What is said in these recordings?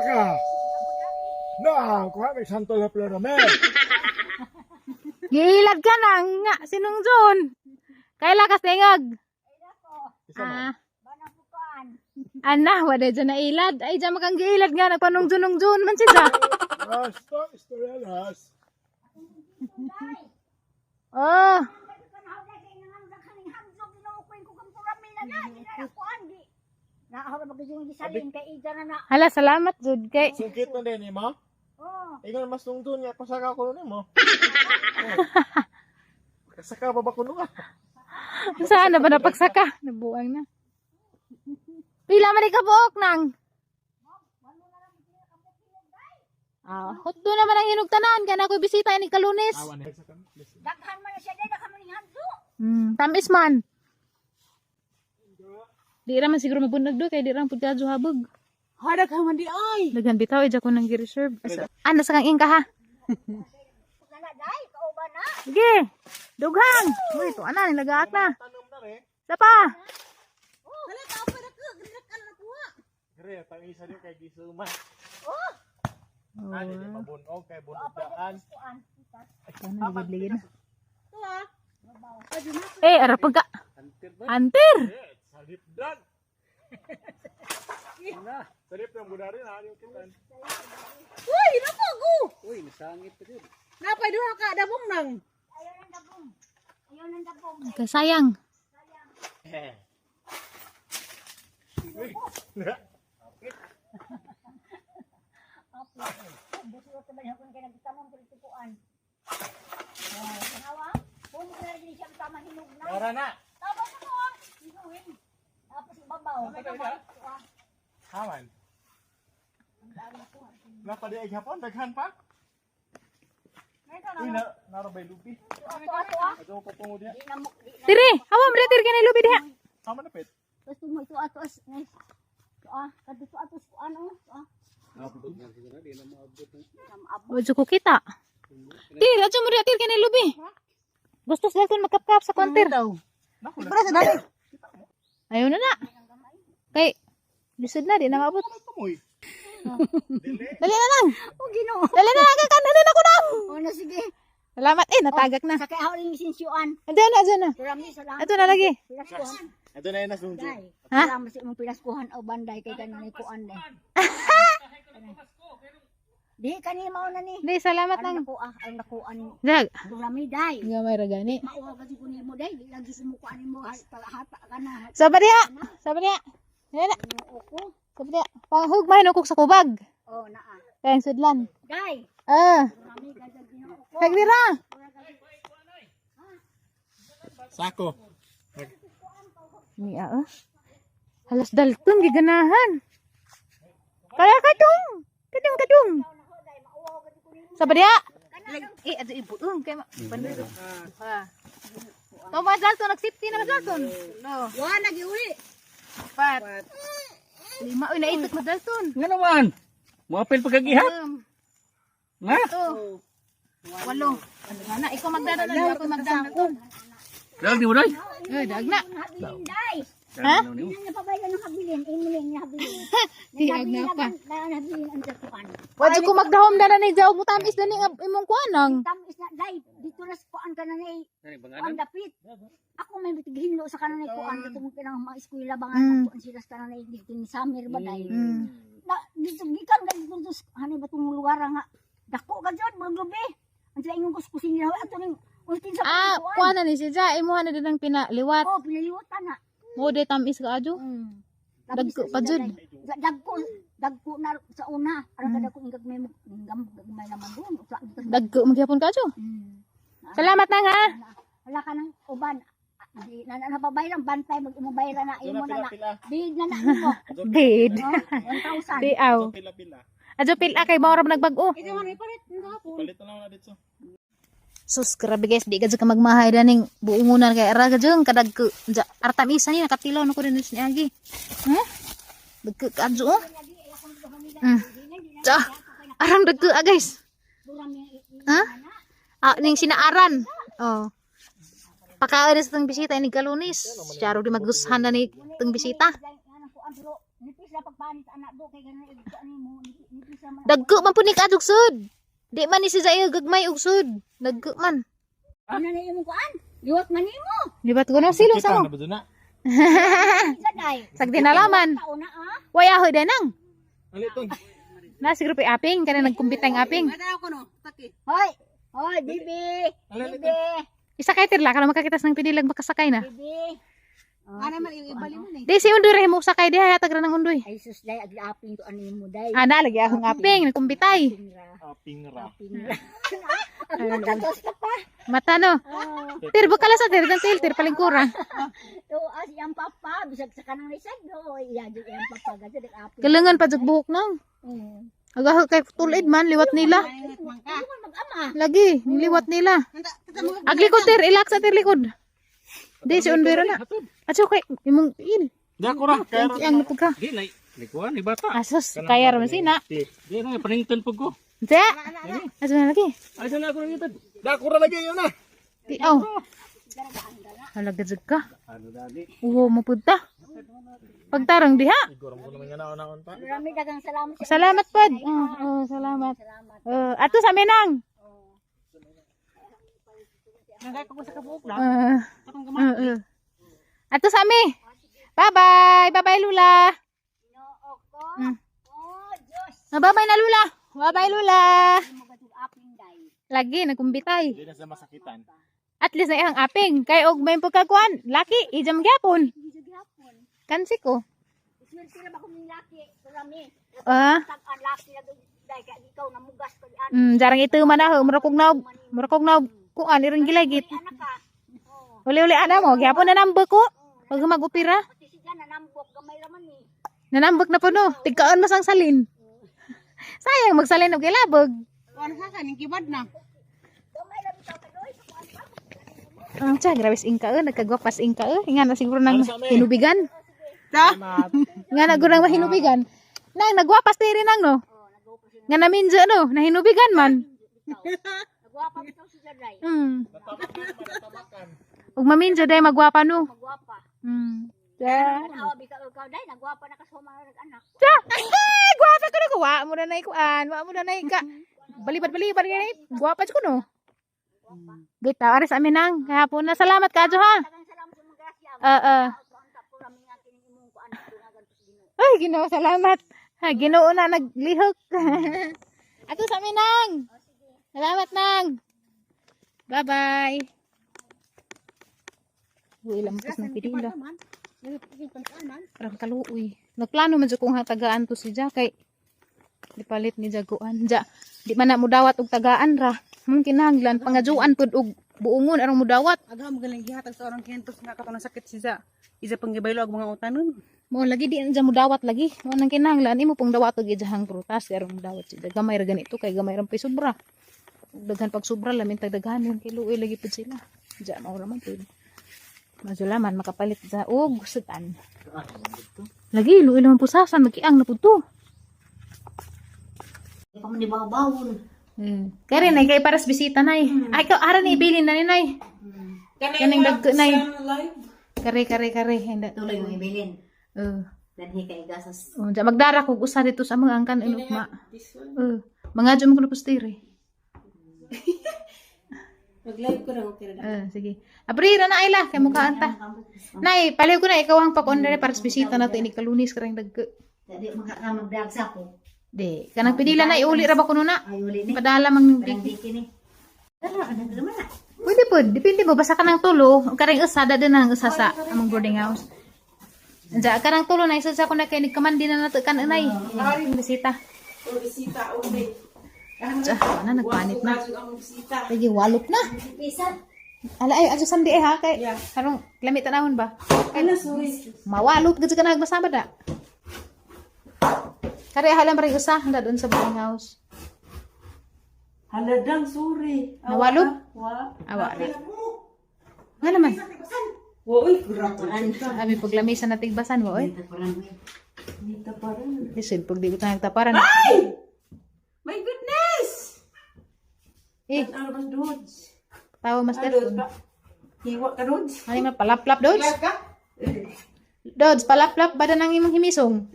ka? Na, kuha may Santo la Florome. Giilad ka na nga sinong John. Kaila kas tingog. Isa man. Ah. Ana, wala dyan na ilad. Ay, dyan makang giilad nga. Nagpanong John John man siya. Las, to, istorya las. Oh. Hala, salamat jud kay. Sungkit na din mo? Oh. Ikaw mas tungtun nga pasaka ko nun mo. Kasaka ba ba kuno ka? Saan na ba napagsaka? Nabuang na. Pila man ni kabuok nang. Ah, hotdo naman ang hinog tanan kay na ako'y bisita ni Kalunes. Awan eh. Daghan man na siya day, daghan man ni Hanzo. Tamis man. Di ra man siguro mabunag do kay di ra pud kadyo habog. Ha, daghan man di ay. Daghan bitaw eh, ko nang gi-reserve. Ah, nasa kang ingka ha. Nana day, kauban na. Sige. Dughang. Uy, to ana nilagaak na. Tanom na rin. Sapa. Hala, tao pa na ko. Ganun ka na kuha. Gre, tang isa din kay gisuma. Oh. Ano di mabunog kay bunog daan. Ano ligid na. Ito ah. Eh, ara pagka. Antir. Eh, salip dan. Salip ng budari na yung kitan. Uy, napa ko. Uy, nasangit pa din. Napay duha ka dabong nang. Ayaw ng dabong. Ayaw ng dabong. Okay, sayang. Busuot na ba niya kung kaya nagtamong pero tupuan. Oh, tanawa. Puno na rin siya tama hinog na. Tara na. Tama na mo ah. Hinuhin. Tapos ibabaw. Haman. Napadi ay hapon daghan pa. Uy, na narabay lubi. Ato ato ah. Ato ko pungo diya. Di na mo di na. Tiri, hawa mo tir kini lubi diha. Haman na pet. Tapos mo ito ato as. Ito ah, kadto ato sa kuan oh. Ito ah. Maabot. Wadyo ko kita. Tir, adyo mo diha tir kini lubi. Gusto sa dalton magkapkap sa kontir. Para sa dali. Ayaw na na. Kay lisod na di na maabot. Tumoy. Dali na lang. Oh, Ginoo. Dali na lang kay na ko nang. Oh, na sige. Salamat eh natagak na. Sa kay ako rin lisensyuan. Adyo na, adyo na. Durami sa lang. Ato na lagi. Pilaskuhan. Ato na yun nasungjo. Day. Ha? Durami sa imong pilaskuhan o banday kay kanang kuan day. Di kani mao na ni. Di salamat Ang nang. nakuha, ang nakuan. Dag. Durami day. Gamay ra gani. Mauha ka ko nimo day, di lagi sumukuan nimo hata ka na. Saba diha. Saba diha. Dali na. Ginoo ko. Saba diha. Panghugmay no kog sa kubag. Oh, naa. Kay ang sudlan. Day, Ah, durami ka sa Ginoo ko. kagdira. Sako. Ni ah. Oh. Halos dalton giganahan. Kaya kadung. Kadung kadung. Saba diha. Eh, adyo ibuong kay ma. Paniro. Ha. Tama dalton nag-safety na ba dalton? No. Wa nagiuli. Apat. Lima. Uy, naitok na dalton. Nga naman. Muapil pagkagihat. Nga. Ito. Walo. Ano nga na? Ikaw magdala na. Ako magdala. Dag di mo day. Eh, dag na. Habilin day. Ha? Inang napabaylan ng habilin, imo ning habilin. Tiag na pa. Dahil habilin ang kuan. Wadyo ko magdahom na ni Jaw mutamis na ni nga imong kuanang. Tamis na day, dito na sa kuan ka na ni kuan dapit. Ako may bitighinlo sa kanan ni kuan katong kinang mga eskwela ba nga kuan sila sa kanan ni dito ni Samir ba day. Na dito gikan ka dito sa hanay ba tong lugar nga dako ka jud mga lubi. Ang sila ingong kuskusin nila ato ning ultin sa Ah, kuan. kuan na ni si Ja imuha na din ang pinaliwat. Oh, pinaliwatan na. Mo de tamis ka adyo. Tamis Dagko na pa sila, jud. day. Dagko dagko na sa una. Aron kada ko ingag may gam gamay naman doon. Usla dito sa- Dagko magyapon ka adyo. Salamat nang ha. Wala ka ng uban. Ah, di na na napabayran bantay mag imo bayran na imo na na. Pila Big na na imo. Bid. Oh, 1,000. Di aw. pila pila. Adyo pila kay mao ra nagbag-o. Ito man ipalit ng Palit na lang na dito. Sus, grabe guys, di gadyo ka magmahay daning buungunan kay ara gadyo kadagko. Ja, artamisa ni nakatilaw na ko rin ni Agi. Huh? Dagko ka adyo oh. Ja, arang dagko ah guys. Ha? Ah, ning sinaaran. Oh. Pakaon sa tong bisita ni Kalunis. Charo di magustuhan na ni tong bisita. Ano kuan pero nipis na pagpanit anak do kay ganun ig kuan nimo. Dagko man pud ni kaadog sud. Di man ni si Zayo gagmay og sud. Dagko man. Ano na imong kuan? Liwat man nimo. Libat ko na silo sa Kita mo. na ba doon na? Isa day. Sagdi nalaman. Tao na ah. Way ahoy danang. Ano itong? Na siguro pa aping kana nagkumpitang aping. Ada ako no. Taki. Hoy. Hoy, bibi. Ano Bibi. Isa kay tirla kana makakitas ng pinilag makasakay na. Bibi. Ana man ibali mo ni. Di si undoy ra mo sakay diha hatag ra ng undoy. Ay sus day aglaapin ko ano mo day. Ana lagi akong aping nagkumpitay. Pingra. Pingra. Pingra. Ang matatos ka pa. Mata no. Tir bukala sa tir kan tir palingkura. To as iyang papa bisag sa kanang isag do iya jud iyang papa gajud apin. Galangan pa jud buhok nang. Agaho kay tulid man liwat nila. Ingat man ka. Ano mag-ama? Lagi, niliwat nila. Nanta tata mo. Aglikod tir, ilak sa tir likod. Di si undoy ra na. Atso kay imong il. Di ako ra. Kaya ra. Ang napug ka. Di na likuan ni bata. Asos kaya ra man sina. Di na paningtan pug ko. Unsa? Aso na lagi. Ay sana ako nangitad. Di ako ra lagi yun na. Di aw. Hala gajud ka. Ano dali? Uwo mo pud ta. Pagtarong diha. Igor mo naman nga naon-naon pa. Marami dagang salamat sa Salamat pod. Oh, oh, salamat. Salamat. Oh, ato sa menang. Nagay ko sa kabuok lang. Akong gamay. Ato sa mi. Bye-bye. Bye-bye Lula. Ginoo ko. Oh Diyos. Ah, bye-bye na Lula. Bye-bye Lula. Mo gajud apin day. Lagi nagkumbitay. Hindi na sila masakitan. At least na iyang aping. Kay og may pagkakuan, laki ijam gyapon. Gijud gyapon. Kansi ko. Swerte ra ba kung ning laki? Marami. Ah, Tag-an laki na gud day kay ikaw namugas ko diyan. Jarang ito man ako, murakog na, murakog na, kuan irong gilagit. Anak ka. Oh, Uli-uli ana mo, gyapon na nambak ko. Pag mag-opera, pati siya nanambok gamay ra man ni. nanambak na po no. Tigkaan mas ang salin. Sayang magsalin og ilabog. Kuan sa kaning kibad na. Gamay ra bitaw ka doy sa kuan pa. Ang tiya, grabe ingka eh, nagkagwapas ingka eh. Nga na siguro nang hinubigan. Ta. Nga na gurang mahinubigan. Nang nagwapas tiri nang no. Nga na minjo no, nahinubigan man. Nagwapa bitaw siya day. Ug maminjo day magwapa no. Magwapa. Tiya. Tanawa bitaw ikaw day nagwapa na ka sa mga anak. Tiya. Ay, gwapa ko no. Wa mo na nay kuan, wa mo na nay ka. Balibad-balibad gani. Gwapa jud ko no. Bitaw aris amin nang kahapon na. Salamat kajo ha. Daghang salamat sa mga grasya. Oo. Ang tapo rami nga kining imong kuan tungagan sa Ginoo. Ay, Ginoo, salamat. Ha, Ginoo na naglihok. Ato sa amin nang. Salamat nang. Bye-bye. Uy, lampas ng pidila. Parang kaluoy. Nagplano man jud kong hatagaan to si Ja kay dipalit ni Jaguan. Ja, di man na mudawat og tagaan ra. Mong kinahanglan pangajuan pud og buongon arong mudawat. Aga mo galing gihatag sa orang kentos nga katong sakit si Za. Isa pang gibaylo og mga utanon. Mo lagi di na mudawat lagi. Mo nang kinahanglan imo pong dawat og ijahang prutas aron mudawat siya. Gamay ra ganito kay gamay ra pay sobra. Ug daghan pag sobra lamin tag daghan yun kay luoy lagi pud sila. Ja mao ra man pud. Mazulaman makapalit sa og sudan. Lagi luoy naman pusasan magkiang na pud to. Di pa man ni bawon. Kare nay kay paras bisita nay. Ay ikaw ara ni ibilin na ni nay. Kaning dagko nay. Kare kare kare. Hindi. Tuloy mo ibilin. Eh. Danhi kay gasas. Oh, ja magdara kog usa dito sa mga angkan inugma. Mga dyan mo kuno postire. Mag-live ko ra okay ra. Sige. Abri ra na ila kay mukhaan ta. Nay, paliw ko na ikaw ang pag-on para sa bisita na to ini kalunis karang dagko. Dili makakamagdag sa ko. Di, kanang pidila na iuli ra ba kuno na? Ay uli ni. Padala mang Parang di. di kini. Ano ano naman na? Pwede po, depende mo basta kanang tulo, karang usa da din ang usa sa among boarding house. Diya, kanang tulo na isa sa ko na kay nagkamandi na nato kan anay. Bisita. O bisita okay. Diya, na nagpanit na. Ang bisita. Lagi walop na. Bisa. Ala ay aso sandi eh ha kay Yeah. karong lamit tanahon ba? Ano sorry. Mawalop gud ka nagmasama da. Kare halam rin usa handa doon sa boarding house. Haladang sorry. Nawalop? Wa. Awa ra. Nga naman. Wa uy grabe. Abi paglamisa na tigbasan mo oy. Nita pa rin. Lisod pag di ko nagtaparan. Ay! My goodness! Eh, Ano ba Dodge? tawa mas Ano dad. ba? Hiwa ka Dodge? Ano man palaplap Dodge? Live ka? Dodge, palaplap ba na nang imong himisong?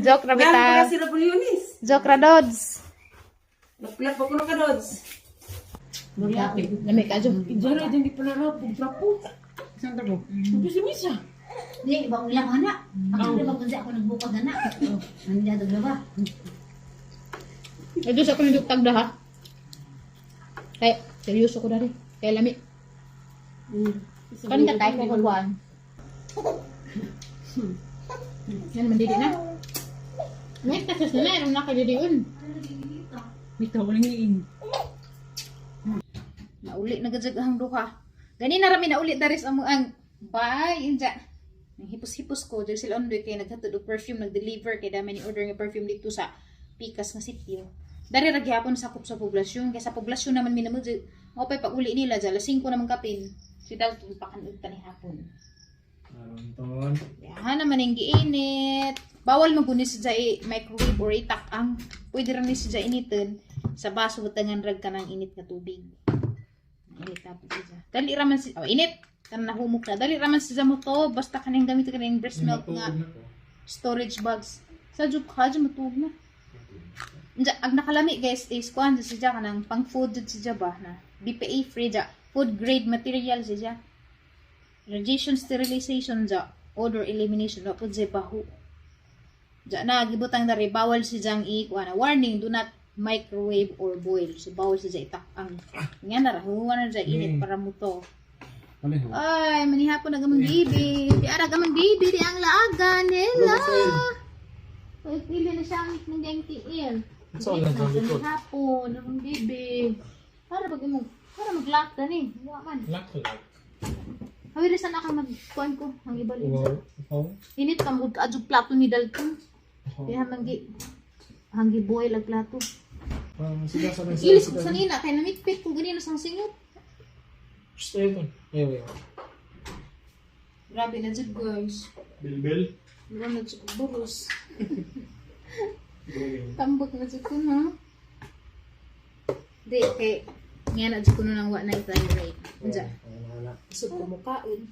Joke ra Yan bitaw. pala si Rabuliunis. Joke ra, Dods. Napilat pa ko na ka, Dods. Lami ka, Jo. Ijara, hindi pa narapog. Trapo. Saan trapo? Ito si Misa. Di, ibang ilang anak. Ako di ba kung ako nagbukag anak. Nandiyan daw ba? Ito sa akong tagda ha. Kay, seryoso ko dari. Kay lami. Kan ka tayo ko kuan. Yan man dili na. May takas na na, na kay dili. Bitaw, walang iing. Nauli na gajag ang duha. Gani na rami nauli daris amo ang bye inja. Nang hipos-hipos ko diri sila ondoy kay naghatod og perfume, nag-deliver kay dami ni order nga perfume dito sa Pikas nga sitio. Dari ra gihapon sakop sa poblasyon kay sa poblasyon naman minamod mao pay pag-uli nila dya alas 5 naman kapin. Si Dalton pakan-og ta ni hapon. Aronton. Yahan naman ang giinit. Bawal magunis sa microwave or itak ang pwede ra ni siya initin sa baso butangan rag ka ng init nga tubig. Init na po siya. Dali ra man si oh, init kan nahumok na. Dali ra man siya mo to basta kaning gamit kaning breast milk nga storage bags. Sa jud ka jud matuog na. Nja, ang nakalami guys is kuan jud siya kanang pang food jud siya ba na BPA free ja. Food grade material siya. Radiation sterilization ja. Odor elimination wa pud siya baho. Ja na gibutang dari bawal si jang i kuan na warning, do not microwave or boil. So bawal si itak ang nga na ra huwa na siya init para mo to. Ay, manihapon na gamang baby. Di ara gamang baby, di ang laagan. Hello. Ay, pili na siya ang ng diyang tiil. Saan lang sa likod? Manihapon, amang baby. Para pag imong, para mag-lock na ni. Wa man. Lock lock. Hawiri sana ka mag-kuan ko, ang ibalin. Wow. Oh. Init ka mo kaadjog plato ni Dalton. Kaya manggi hanggi boil ang plato. Sige, sabi Ilis ko sa nina kay namitpit ko ganina sang singot. Ayaw, ayaw. Grabe na jud guys. Bilbil. Grabe na jud ko buros. Tambok na jud ko no. Di kay nga na jud ko no nang wa na thyroid. Unsa? Isog ko mukaon.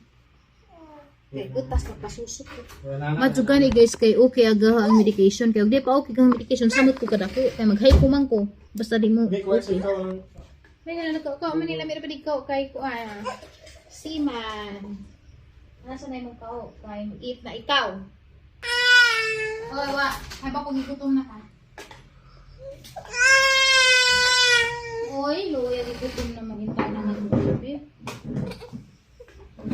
Kay gutas na pasusok ko. Madjugani guys kay okay aga ang medication kay og di pa okay kang medication samot ko kadako kay maghay man ko basta di mo okay. May nga ko ko Manila meron pa di ko kay ko ah Seaman. Nasa na imong kao kay eat na ikaw. Oy wa, hay ba kung gigutom na ka? Oy, luya gigutom na maginta na ng gabi.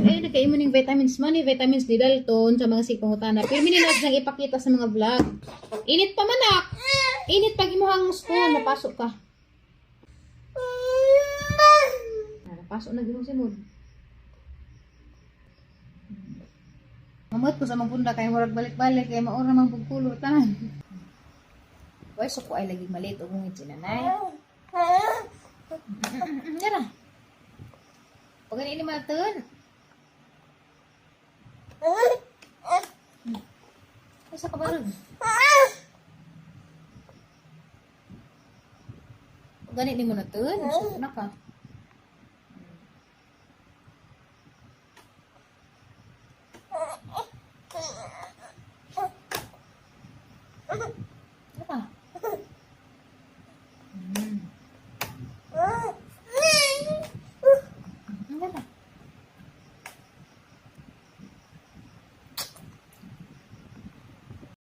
Eh, nagkaimo ning vitamins man, eh, vitamins ni Dalton sa mga sikongutana. Pero mininaas siyang ipakita sa mga vlog. Init pa manak. Init pag imuhang spoon, napasok ka. Ah, napasok na gihong simod. Mamot ko sa mga kay murag balik-balik kay maura man pugkulo tanan. Way suko ay lagi malit og ngit sinanay. Dara. Pag ini matun. Asa ka ba ron? Ganit ni mo na tun. Suko na ka.